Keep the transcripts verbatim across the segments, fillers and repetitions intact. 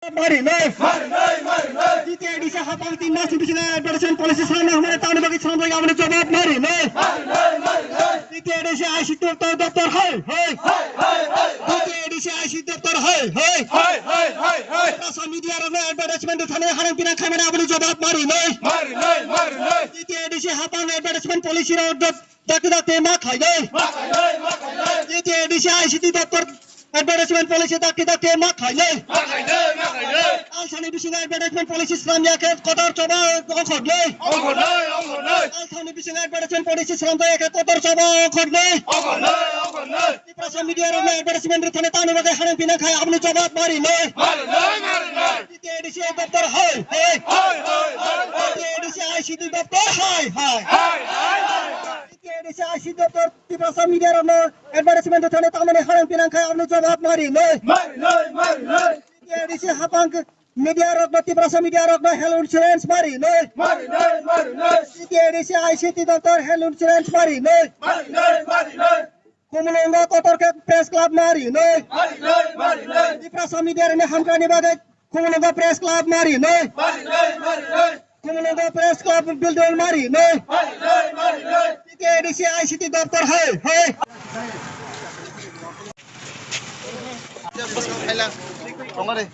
Mari noi. Mari noi, mari noi. T T A D C hapang tin mas ni bisingo advertisement policy swnamna hwnmani tamni bagwi swnamjak aboni jawab mari noi. Mari noi, mari noi. T T A D C I C T doptor hai hai. Hai, hai, hai, hai. T T A D C I C T doptor hai hai. Hai, hai, hai, hai. Prasa media rokno advertisement thani harang pinang khaimani aboni jawab mari noi. Mari noi, mari noi. T T A D C hapang advertisement policy rok dop-, dakti dakti ma khainai. Ma khainai, ma khainai. T T A D C I C T doptor advertisement policy dakti dakti ma khainai. Ma khainai, ma khainai. Talsani bisingo advertisement policy swnamya khe kotor choba ongkhornai. Ongkhornai, ongkhornai. Talsani bisingo advertisement policy swnamya khe kotor choba ongkhornai. Ongkhornai, ongkhornai. Tiprasa media rokno advertisement rwthani tamni bagwi harang pinang khai aboni jawab mari noi. Mari noi, mari noi. T T A D C doptor hai hai. Hai, hai, hai, hai. T T A D C I C T doptor hai hai. Hai, hai, hai, hai. T T A D C I C T doptor Tiprasa media rokno advertisement rwthani tamni harang pinang khai aboni jawab mari noi. Mari noi, mari noi. T T A D C hapang media rokno, Tiprasa media rokno health insurance mari noi. Mari noi, mari noi. T T A D C I C T doptor health insurance mari noi. Mari noi, mari noi. Kumulungo kotor khe press club mari noi. Mari noi, mari noi. Tiprasa media rokni hamkrani bagwi Kumulungo press club mari noi. Mari noi, mari noi. Kumulungo press club building mari noi. Mari noi, mari noi. T T A D C I C T doptor hai hai.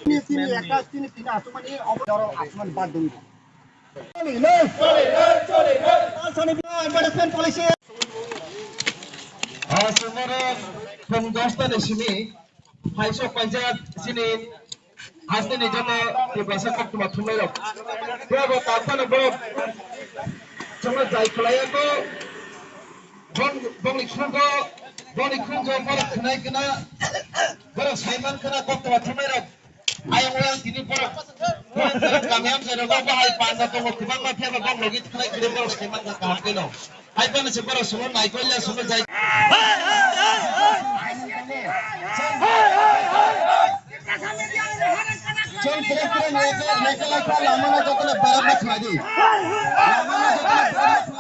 Chini, chini, ekta, chini, chini, asumani, obo, doro, asumani, bad dong. Choli, noi. Choli, noi, choli, noi. Asani, advertisement policy. Ah, sumare, pung dos ta ni simi, hai sok paijak, chini, asani joto, Tiprasa koktwma thumnairok. Borok, borok, tak phano borok, chwngno jai khwlaiya ko, bong, bongni khungo, bongni khungo, borok khwnai khna, borok saiman khna, koktwma thumnairok. Ayang oyang tini borok, borok kami amchai rogo bahai panda tongo, kwbangma phiyaba bok logi thanai kiri borok saiman kha kaham keno. Hai phano se borok sono naikol ya sono jai. Chwng tere tere neka, neka lai kha lama na joto na berap na khlai di. Lama na joto na berap na khlai di.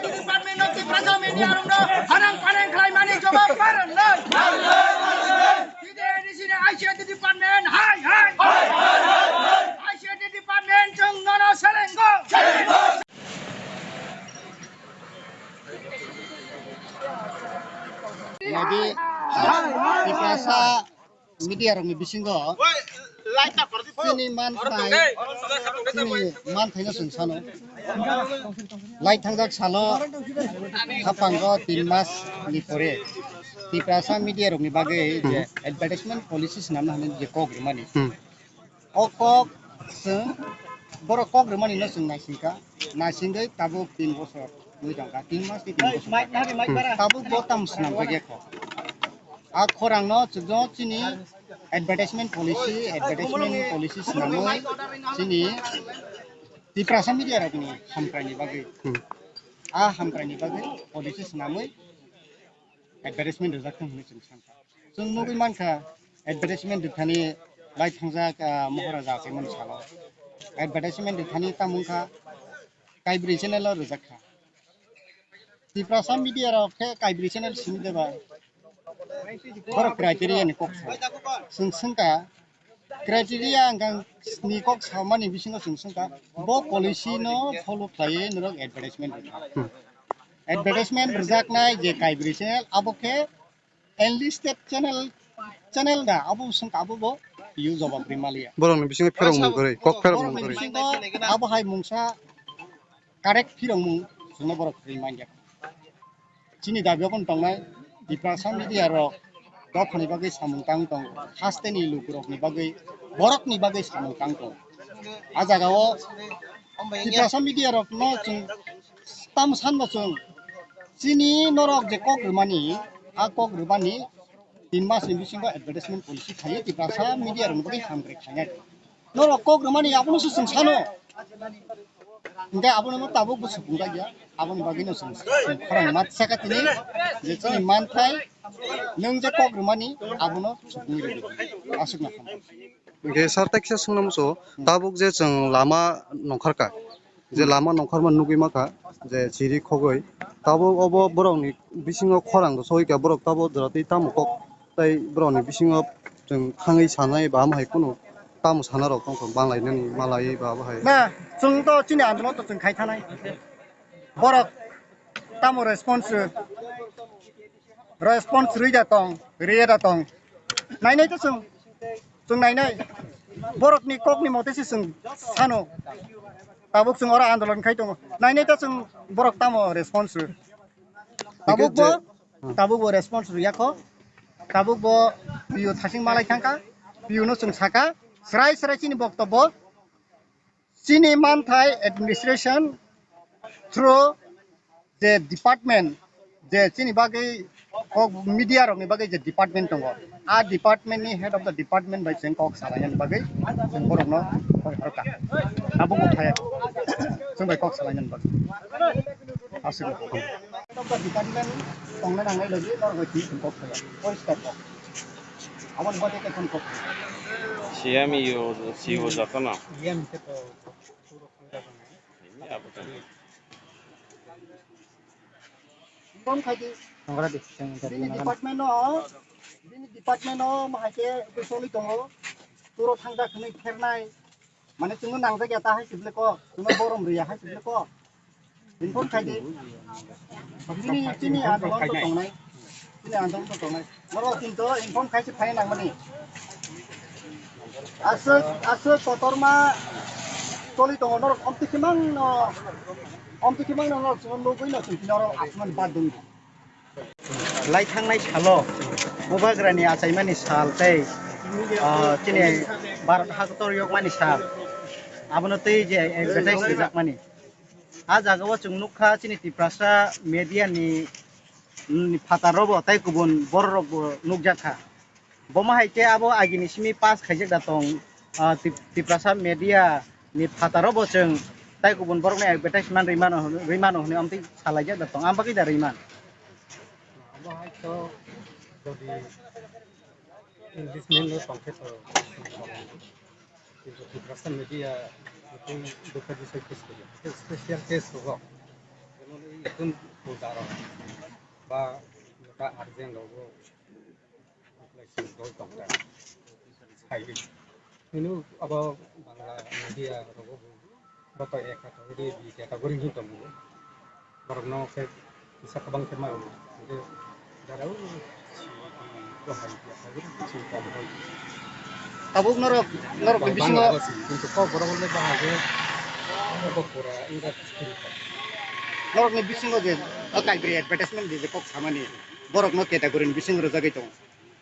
Department of the Prasa Media rokno harang panang khlaimani jawab barang nai. Department hai hai. I C T department chwng nono selengo. Nadi Tiprasa media rokni bisingo chini man thai, chini man thaino chwng sano. Lai thangjak salo haphango tin mas ni pore Tiprasa media rokni bagwi je advertisement policy swnamna hwnwi je kok rimani. Hmm. O kok chwng borok kok rwmani no chwng naisingkha, naisingwi tabuk tin bosor wngwi tongkha, tin mas ni tin bosor. Tabuk bo tamo swnamjak ya kho. A khorang no chwng chini advertisement policy, advertisement policy swnamwi chini Tiprasa media rokni hamkraini bagwi, hmm, a hamkraini bagwi policy swnamwi advertisement rwjak thung hwnwi chwng sankha. Chwng nugwi mankha, advertisement rwthani lai thangjak, ah, Moharaja Achaimani salo. Advertisement rwthani tamo wngkha, kaibri channel o rwjak kha. Tiprasa media rok khe kaibri channel simi deba. Borok criteria ni kok sa. Chwng swngkha, criteria hwnkha ni kok samani bisingo chwng swngkha, bo policy no follow khlaiwi norok advertisement rwkha. Hmm. Advertisement rwjaknai je kaibri channel, abo khe enlisted channel, channel da, abo swngkha, abo bo use jawab rimaliya. Borokni bisingo pherokmung kwrwi, kok pherokmung kwrwi. Borokni bisingo abo hai mungsa correct phirokmung chwngno borok kwrwi manya. Chini dabi okhon tongnai Tiprasa media rok dophani bagwi samung tang tongo, hasteni lukurokni bagwi, borokni bagwi samung tang tongo. A jagao Tiprasa media rokno chwng tam sanbo chwng chini norok je kok rwmani, a kok rwmani tin masni bisingo advertisement policy khaiwi Tiprasa media rokni bagwi hamkrai khainai. Norok kok rwmani abono se chwng sano. Hingke abono no tabuk bo supung jak ya. Aboni bagwi no chwng, chwng khorang mat saka tini je chini manthai nwng je kok rwmani abono supung rwdi. Aswk na kha. Hingke sir, tei kisa swngnamo so, tabuk je chwng lama nongkhorka, je lama nongkhorma nugwi mankha, je chiri khogwi, tabuk obo borokni bisingo khorang rw sogwi kha, borok tabuk jora twi tamo kok tei borokni bisingo chwng thangwi sanai ba, amo hai kunu tamo sana rok tongkha, bang lainani malai ba, abo hai. Na, chwng to chini andolon to chwng khai thanai. Borok tamo response rw, response rwi da tong, rwi da tong. Nainai to chwng, chwng nainai. Borokni kokni mote se chwng sano. Tabuk chwng oro andolon khai tongo. Nainai to chwng borok tamo response rw. Tabuk bo, tabuk bo response rw yakho. Tabuk bo P U thasing malai thangkha. P U no chwng saka. Srai srai chini boktobo. Chini manthai administration through je department, je chini bagwi kok media rokni bagwi je department tongo, a department ni head of the department bai chwng kok salainani bagwi chwng borokno kok horkha. Abo bo thaya chwng bai kok salainani bagwi. Aswk. Head of the department tongna nangnai logi norok bai twi chwng kok saya. Poriskar kok. Aboni bagwi kok. C M yo, C O jotono. Inform khai di. Bini department no, bini department no mahai khe twi soli tongo. Turo thangda khwnwi khernai. Mane chwngno nangjak ya ta hai sibole kok. Chwngno borom rw ya hai sibole kok. Inform khai di. Chini, chini andolon to tongnai. Chini andolon to tongnai. Norok kinto inform khai se phai nangmani. Aswk, aswk kotorma choli tongo norok omtwi khimang no, omtwi khimang no norok chwng nugwi no chwng norok asman bad dong. Lai thangnai salo Bubagrani achaimani sal tei, ah, chini Bharat hakotor yokmani sal. Abono tei je advertise rijakmani. A jagao chwng nukha chini Tiprasa media ni, ni phataro bo tei kubun borok rok bo nukjakha. Bomo hai khe abo agini simi pass khaijak da tong, ah, Tip-, Tiprasa media ni phataro bo chwng tei kubun borok ni advertisement rwi mano hwnwi, rwi mano hwnwi amtwi salaijak da tong, am bagwi da rwi man. Abo hai khe jodi English name no tong khe to. Kintu Tiprasa media tei dukha bisoi case khaijak. Special case rogo. Jemon ei ekdom pujaro ba jota urgent rogo. Apply swi roi tongkha. Hai. Hino abo Bangla media rogo bo to ek category, bi category hin tongo. Borokno khe kisa kwbang khe mano. Hingke darao si bo hai ya, hai si kom hoi. Tabuk norok, norok ni bisingo Bangla si, kintu kok borok le bahai khe abo pura industry. Norok ni bisingo je o kaibri advertisement di je kok samani borok no category ni bisingo rwjagwi tongo.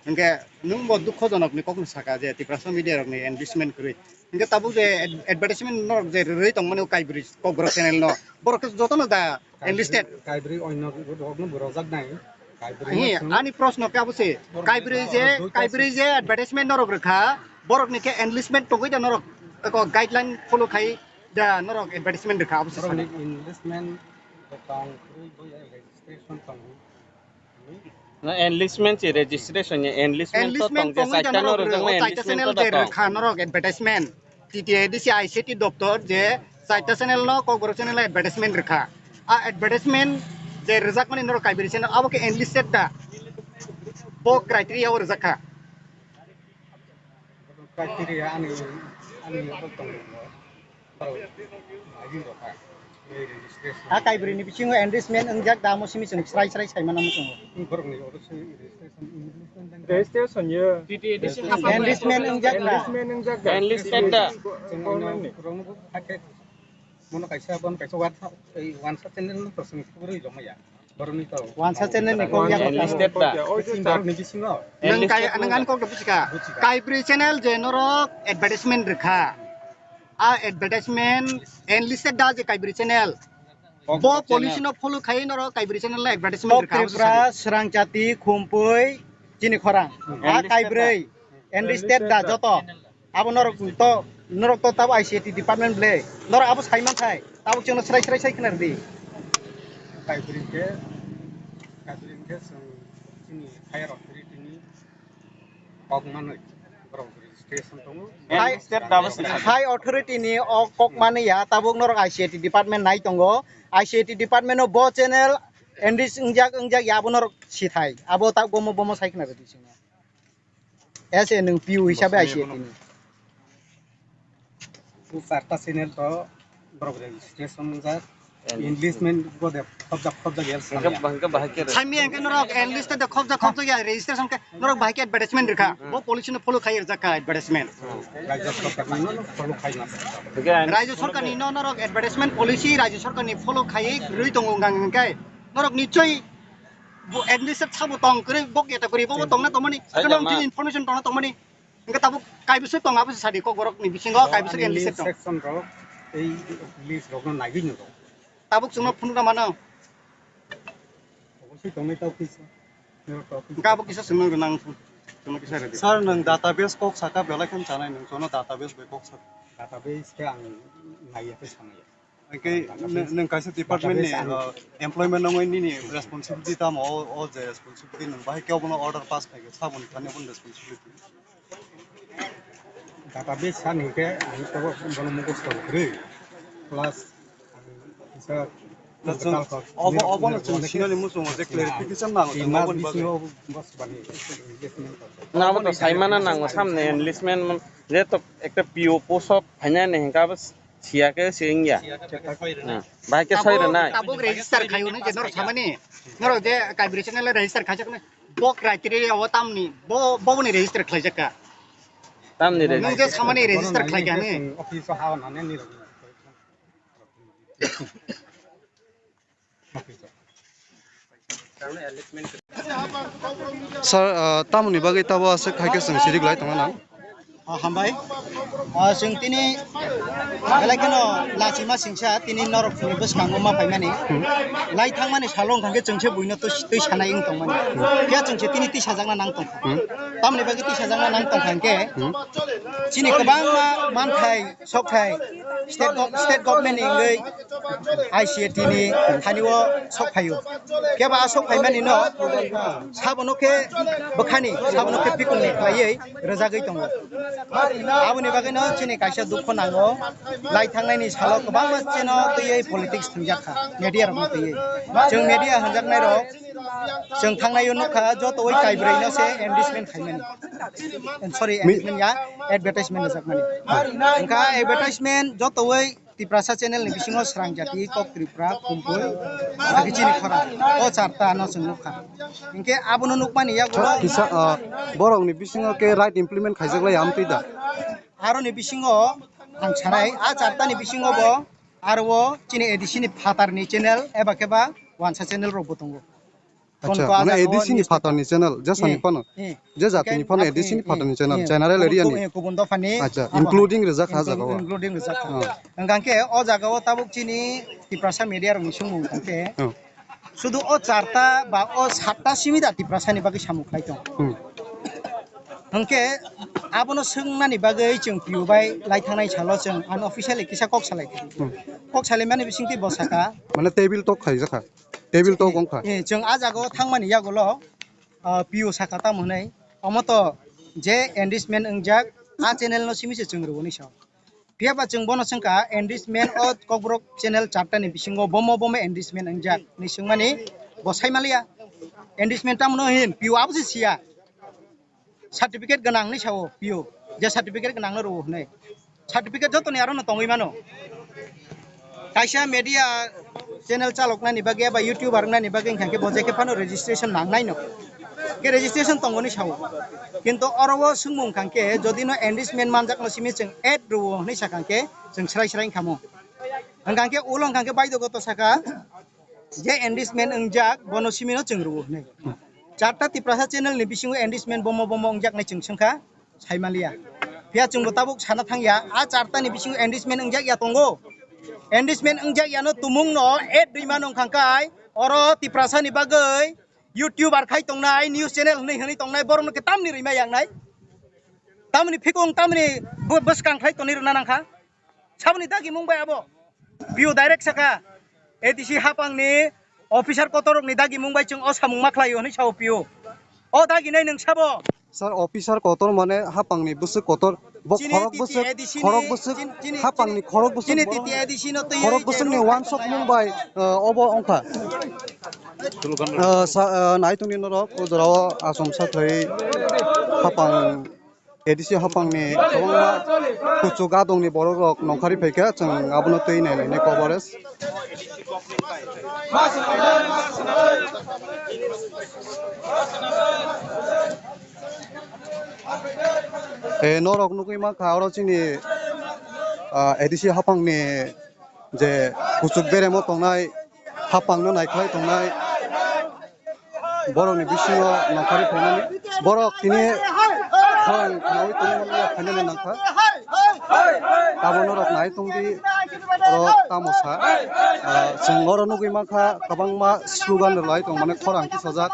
Hingke nwng bo dukhojonok ni kokno saka je Tiprasa media rokni enlistment kwrwi. Hingke tabuk je ad-, advertisement norok je rwrwi tongmani o Kaibri Kokborok channel no, borok khe jotono da enlisted. Kaibri onno rokno bo rojak nai. Kaibri Hi, no ani proshno khe abo se, borok Kaibri je, Kaibri je advertisement norok rwkha, borokni khe enlistment tongwi da norok eko guideline follow khai da norok advertisement rwkha abo se borokni sana. Enlistment tong kwrwi bo ya registration tongo. Na enlistment si registration ya enlistment to Enlistment tong je tongwi saita jano no rwjakma rwkha, o saita enlistment channel to je tong. Rwkha norok advertisement. T T A D C I C T doptor je saita channel no Kokborok channel advertisement rwkha. A advertisement je rwjakmani norok Kaibri channel abo khe enlisted da. Bo criteria o rwjakha. Criteria ani, ani abo tongo. Abo, agi rokha. Ei registration. A Kaibri ni bisingo enlistment wngjak da, amo simi chwng srai srai sai mano muchungo. Borok ni oro se registration, enlistment dang. Registration yo. Enlistment wngjak da. Enlistment wngjak da. Enlisted da. Chwng ano borok no bo hakhe mono kaisa, bono kaisa WhatsApp, ei WhatsApp channel no to chwng kubui rwmaya. Borok ni to. WhatsApp channel ni kok yak Enlisted da. Oi, chwng borok ni bisingo. Nwng kai, nwng ani kok da buchika. Buchika. Kaibri channel je norok advertisement rwkha. A advertisement enlisted da je Kaibri channel. Bo policy no follow khai norok Kaibri channel no advertisement rwkha. Tripura, Srangchati, Khumpui, chini khorang. A Kaibri enlisted da joto. Abo norok to Norok to tabo I C A T department ble. Norok abo sai man thai. Tabo chwngno srai srai sai khna rwdi. Kaibrwi khe, kaibrwi khe chwng chini higher authority ni kok manwi borok registration tongo. Hai, Minister tabo se. High authority ni o kok manwi ya, tabuk norok I C A T department nai tongo. I C A T department o bo channel enrich wngjak, wngjak ya, abo norok sithai. Abo ta bomo, bomo sai khna rwdi chwngno. As a nwng P O hisabe I C A T ni. O charta channel to borok registration wngjak. Enlistment bo de khobjak khobjak ya. Hingke, hingke bahai khe re. Sami hingke norok enlist de khobjak khobjak ya registration khe norok bahai khe advertisement rikha. Hmm. Bo policy no follow khai rwjak kha advertisement. Rajya sarkar ni no follow khai na. Hingke Rajya sarkar ni no norok advertisement policy Rajya sarkar ni follow khai rwi tongo hingke norok nichoi bo enlist sabo tong kwrwi bok eta kwrwi bo tong na tongmani. Sai kono jama. Information tong na tongmani. Hingke tabuk kaibwswk tong abo se sadi kokborok ni bisingo kaibwswk enlist tong. Section rok, ei list rok no naiwi nw rok. Tabuk chwngno phunukna mano. Obosoi tongnai tao kisa. Nw rok tao kisa. Hingke abo kisa chwngno gwnang, chwngno kisa rwdi. Sir, nwng database kok saka belai kheno chanai, nwng chwngno database bai kok saka. Database khe ang naiya khe sanaiya. Hingke nwng, nwng kaisa department ni, database ang uh, employment nangwi nini responsibility tamo, o, o je responsibility nwng bahai khe obono order pass khaikhe saboni thani obono responsibility. Database sa ni hwnkhe ang to bono mukhusto kwrwi. Plus ang kisa Obo, obono chwng sinani muchungo je clarification nango, tin mas obono bagwi. Bisingo bos bani engagement. Na, abo to saimana nango, samni enlistment je to ekta P O post o phainani hingka abo siya khe se wngya. Hmm. Bahai khe soi rwnai. Tabuk register khayo ni je norok samani. Norok je kaibri channel register khaijak ni. Bo criteria o tamni, bo, bo ni register khlaijak ka. Tamni register. Nung je samani register khlaijak ni. Office o ha nani ni. Sir, ah, tamoni bagwi tabo aswk hai khe chwng sirik lai tongna nang? Ah, hambai. Ah, chwng tini belai kheno lachima singsa tini norok phunui bwskango ma phaimani. Hmm. Lai thangmani salo wngkha khe chwng se buino twi, twi sanai wng tongmani. Hmm. Phiya chwng se tini tisajakna nang tongkha. Hmm. Tamoni bagwi tisajakna nang tongkha hwnkhe Hmm. chini kwbangma manthai Sok phai state gov-, state government ni wngwi I C A T ni thani o sok phaio. Kebo a sok phaimani no sabono khe bwkhani, sabono khe pikung ni khlaiwi rwjagwi tongo. Aboni bagwi no chini kaisa dukho nango, lai thangnai ni salo kwbangma cheno twiwi politics thwngjak kha, media rok no twiwi. Chwng media hwnjaknai rok, Chwng thangnai o nukha, joto oi kaibrwi no se endorsement khaimani. Sorry, Mi- endorsement ya, advertisement rwjakmani. Wngkha advertisement joto oi Tiprasa channel ni bisingo Srang Jati, Kok Tripura, Kumpul, agi chini khorang. O charta no chwng nukha. Hinkhe abono nukmani yago Kisa, ah, borok ni bisingo khe right implement khaijak lai amtwi da? Aro ni bisingo ang sanai, a charta ni bisingo bo aro o chini A D C ni phatar ni channel eba khe ba wansa channel rok bo tongo. Acha, Konko mane ajak A D C o ni news phatar ni channel, je sani Eh, phano, eh. je jati ni Hingke phano ap-, A D C ni eh, phatar ni eh, channel, eh, general kubun area do-, ni. eh, kubun dopha ni Acha, abo including rijak ha including, jaga o. including rijak ha. Oh. Hingkha khe o jaga o tabuk chini Tiprasa media rok ni sumung hingkha khe Oh. sudu o charta ba o satta simi da Tiprasa ni bagwi samung khlai tong. Hmm. Hingkhe abono swngnani bagwi chwng P O bai lai thangnai salo chwng unofficially kisa kok salai kha. Hmm. Kok salai mani bisingtwi bo saka. Mane table talk khaijak kha. Table talk wngkha. Eh, chwng a jaga o thangmani yagulo, ah, P O saka tamo hwnwi. Omo to je endorsement wngjak, a channel no simi se chwng rwani sao. Phiya ba chwng bono swngkha, endorsement o Kokborok channel charta ni bisingo bomo bomo endorsement wngjak ni swngmani bo sai maliya. Endorsement tamo no hin, P O abo se siya. Certificate gwnang hinwi sao P O, je certificate gwnang no rwo hinwi. Certificate jotoni aro no tongwi mano. Kaisa media channel chaloknani bagwi eba YouTuber wngnani bagwi wngkha khe bo je khe phano registration nangnai no. Khe registration tongo hinwi sao. Kintu oro o swngmung wngkha khe jodi no endorsement manjak no simi chwng ad rwo hinwi sakha khe chwng srai srai wngkha mo. Wngkha khe ulo wngkha khe baidogo to saka, je endorsement wngjak, bono simi no chwng rwo hinwi. Charta Tiprasa channel ni bisingo endorsement bomo bomo wngjak nai chwng swngkha, sai maliya. Phiya chwngbo tabuk sana thangya, a charta ni bisingo endorsement wngjak ya tongo. Endorsement wngjak ya no tumung no ad rwima nung khangkai, oro Tiprasa ni bagwi YouTuber khai tongnai, news channel hwnwi hwnwi tongnai, borok no khe tamni rwima yang nai. Tamoni phikung, tamoni bo-, bwskang khlai tonwi rwna nangkha. Saboni dagimung bai abo. P O direct saka. A D C hapangni officer kotorrokni dagimung bai chwng o samung ma khlaio hwnwi sao P O. O daginai nwng sabo. Sir, officer kotor mane hapangni bwswk kotor. Bo chini khorok T T bwswk, A D C ni, khorok bwswk, chin-, chini, hapangni chini, khorok bwswk chini bo. T T A D C no twi khorok bwswkni wansuk mung bai, uh, obo wngkha. Uh, sa-, uh, nai tongni norok o jorao achomsa khlai hapang A D C hapangni kwbangma kuchuk adongni borokrok nongkhorwi phaikha, chwng abono twi nai lainai coverage. Eh, norok nugwi mankha oro chini, ah, A D C hapangni je kuchuk beremo tongnai, hapangno naikhlai tongnai, borokni bisingo nongkhorwi phaimani. Borok tini khorang khnaui tongmani phainani nangkha. Tabuk norok nai tongdi, oro tamo sa. Ah, chwng oro nugwi mankha, kwbangma slogan rwlai tongmani khorang tisajak.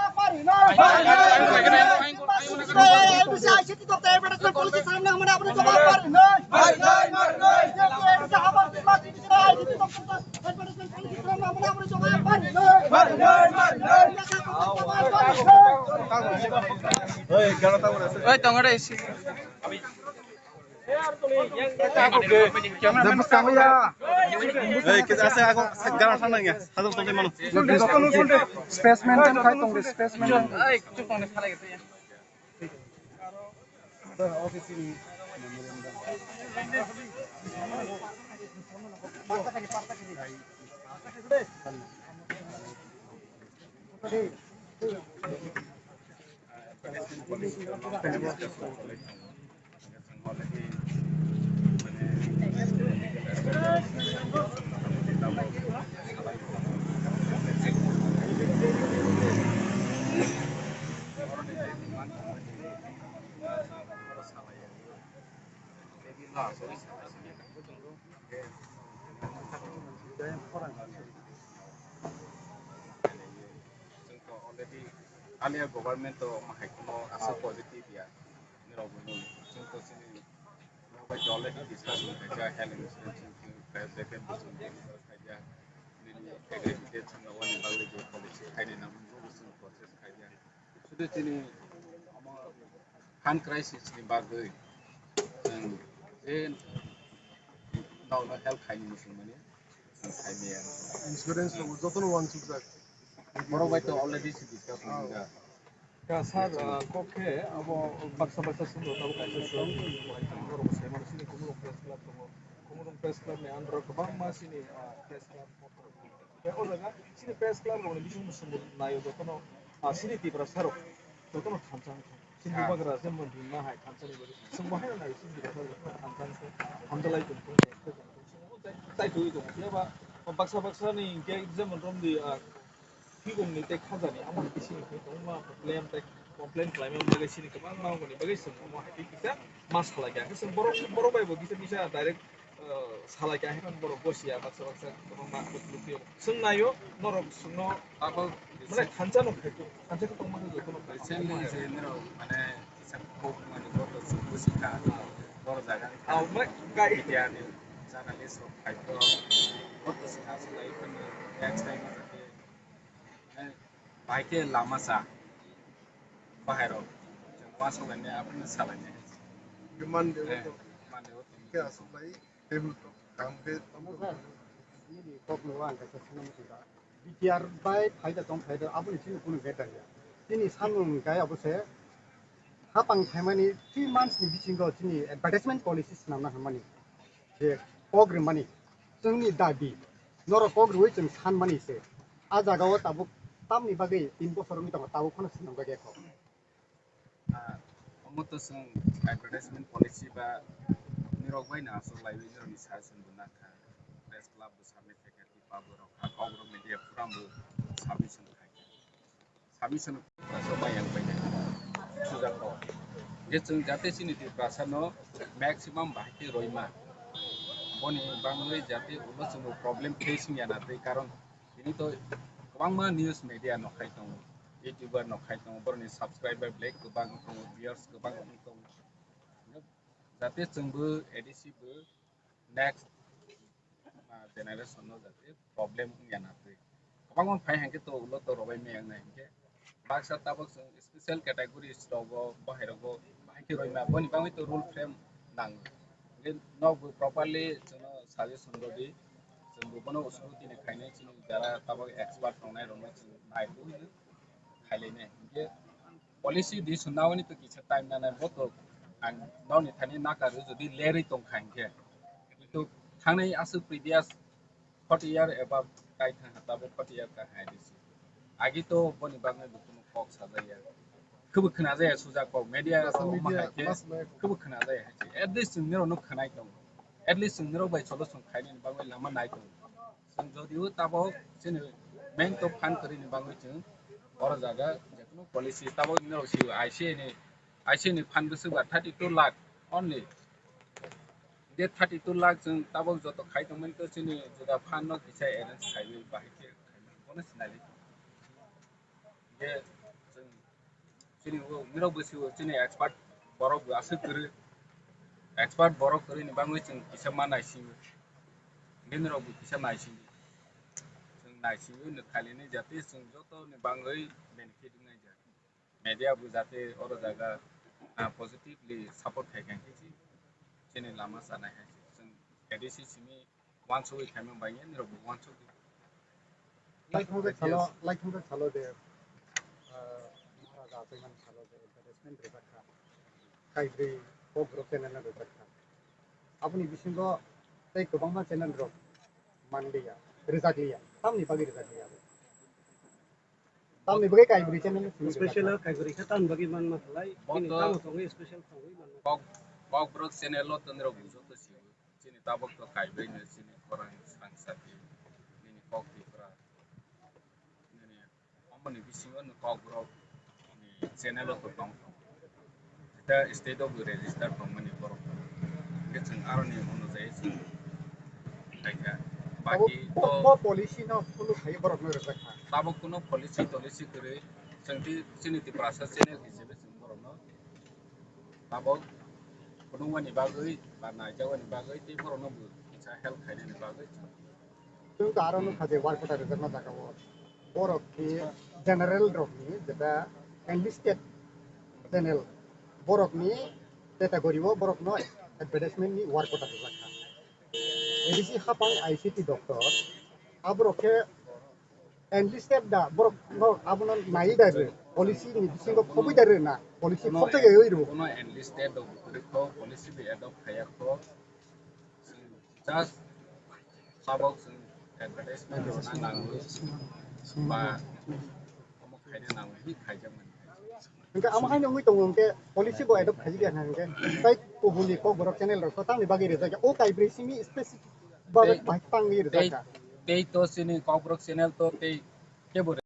Oi, tongo re isi. Oi, kita asa aku sekarang sana ya. Satu sampai mana? Space maintain khai tong, space maintain. Chwng to already earlier government to ma hai kheno aswk positive ya. Nirok bo nung, chwng to chini, nirok bai to already discussion khaijak, health insurance chwng khe, khe, jacket bo chwng deliver khaijak. Nini agriculture chwng wani bagwi je policy khaini nang, nung bo chwng process khaijak. Sudu chini omo hand crisis ni bagwi chwng je nokno help khaini muchung mani, chwng khaimaya. Insurance rok jotono wansukjak. Borok bai to already se discuss wngkha. Ka sir, ah, kok khe abo baksa baksa swngo tabuk kaisa song, borok bo sai mano, chini Khumulwng Press Club tongo. Khumulwng Press Club ni under o kwbangma chini, ah, press club. Tei o jaga chini press club rokni bising bo chwng bo naio jotono, ah, chini Tiprasa rok jotono thansa wngkha. Chini bubagra jemon ringma hai thansa ni bagwi chwng bo haino naio chini Tiprasa rok jotono thansa wngkha. Hamjalai tong tong, respect tong tong, chwng bo chai, chai tongwi tongo. Phiya ba baksa baksa ni hinkhe jemon romdi, ah, Phigong ni tei khaja ni amo ni bising ni kwbangma problem tei complain khlaima bagwi chini kwbangma ongni bagwi chwng omo hai khe kisa ma salai kha. Khe chwng borok, borok bai bo kisa kisa direct, uh, salai kha, hai phano borok gosiya baksa baksa kwbangma bwtwi bwtwi chwng naio norok chwngno abo mane thansa no khai, thansa khe tongma khe jotono khai. Recently je nirok mane kisa kok mani borok chwng busi kha, borok jaga ni ah, mane kai media ni journalist rok khai borok, borok chwng aswk lai phano next time o jate Bahai khe lama cha, bahai rok, chwng uansuk lainai, abono sa lainai. Khe man de o to. Man de o to. Khe aswk lai, table top, kam khe. Nini kok no ang kaisa swnam tong kha. B T R bai phaida tong phaida, aboni chini kunu beta ya. Chini samung kaya bo se, hapang phaimani three months ni bisingo chini advertisement policy swnamna hamani. Je kok rimani chwngni dabi, norok kok riwi chwng sanmani se. A jagao tabuk tamni bagwi tin bosor wngwi tongo, tabuk phano swnam bagwi kok. Ah, omo to chwng advertisement policy ba nirok bai no aswk laiwi nirokni suggestion bo nangkha. Press club bo submit khaikha, Tipa borok, kok rok media forum bo submission khaikha. Submission Tiprasa bai yang bai nai sujak rok. Je chwng jate chini Tiprasa no maximum bahai khe roima. Boni bangwi jate ulo chwng problem facing ya na twi, karon tini to kwbangma news media no khai tongo, YouTuber no khai tongo, boroni subscriber belai kwbang tongo, viewers kwbang tongo. Jate chwngbo A D C bo next, ah, generation no jate problem wngya na twi. Kwbangma phai hwnkhe to ulo to robai maya wngnai hwnkhe. Baksa tabuk chwng special categories rogo, bahai rogo, bahai khe roima, boni bagwi to rule frame nango. Hwnkhe nokbo properly chwngno suggestion rwdi, chwngbo bono usuru tini khainai chini jara tabuk expert tongnai rokno chwng naiwi khailai nai. Hwnkhe policy di sunna wani to kisa time nanai bo to ang nokni thani nakaru jodi lerwi tong kha hwnkhe. Kintu thangnai aswk previous forty year above kai thang ha tabuk forty year ka hai di si. Agi to boni bagwi bo kuno kok sajaya. Khubu khna jaya suja kok media Mass rok ma media, hai khe mass media. Khubu khna jaya hai se. At least chwng nirok no khnai tongo. At least chwng nirok bai solution khainani bagwi lama nai tongo. Chwng jodi o tabuk chini main to phan kwrwini bagwi chwng oro jaga jekunu policy tabuk nirok si I C A ni, I C A ni phan bwswk ba thirty two lakh only. Je thirty two lakh chwng tabuk joto khai tongmani to chini juda phan no kisa arrange khaiwi bahai khe khaimani bono sinali. Je chwng chini o nirok bwswi o chini expert borok bo aswk kwrwi. Expert borok kwrwini bagwi chwng kisa ma naisingo. Nirok bo kisa naisingo. Chwng naisingo no khailini jate chwng joto ni bagwi benefit wngnai ja. Media bo jate oro jaga, ah, positively support khai kha khe chini lama chanai hai se. Chwng A D C simi wansugwi khaimani bagwi nirok bo wansugwi. Laithangkhe salo, laithangkhe salo de, ah, Maharaja achaimani salo de advertisement rijak kha. Kaibrwi Kokborok channel no rijak kha. Aboni bisingo tei kwbangma channel rok manliya, rijakliya. Tamni bagwi rijakliya abo? Tamni bagwi kaibrwi channel no simi rijak kha? Special kaibrwi khe tamni bagwi manma khlai. Bo bini to tamo tongwi special tongwi manma. Kok, Kokborok channel o to nirok bo joto sio. Chini tabuk to kaibrwi no chini khorang Srangsati, nini Kok Tipra, nini omoni bisingo no Kokborok ni channel o to tong. Jeta state o bo register tongmani borok. Hwnkhe chwng aroni onojai chwng khaikha. Abo Baki bo, to bo policy no follow khai borok no rijak kha. Tabuk kuno policy tolicy kwrwi chwng ti chini Tiprasa channel hisabe chwng borok no tabuk phunukmani bagwi ba naijakmani bagwi tei borokno bo kisa help khainani bagwi. Chwng to aro nukha je work order rijak na jaga o borok ni general rok ni jeta enlisted general borok ni category o borok no advertisement ni work order rijak kha. A D C hapang I C T doctor aborok khe enlisted da borok no abono nai da re policy ni bisingo khobwi da re na policy khobjak ya oi ro. Kono enlisted do bukuri kho policy bi adopt khaya kho. Just sabok sing advertisement do na nangu ba omo khaina nangu hi khaijak mani. Hingke amo haino wngwi tongo hingke policy bo adopt khaijak ya hingke tai kubuni Kokborok channel rok tamni bagwi rijak ya o kaibrwi simi specific bagwi bahai tangwi rijak ya. Tei to sini Kokborok channel to tei kebo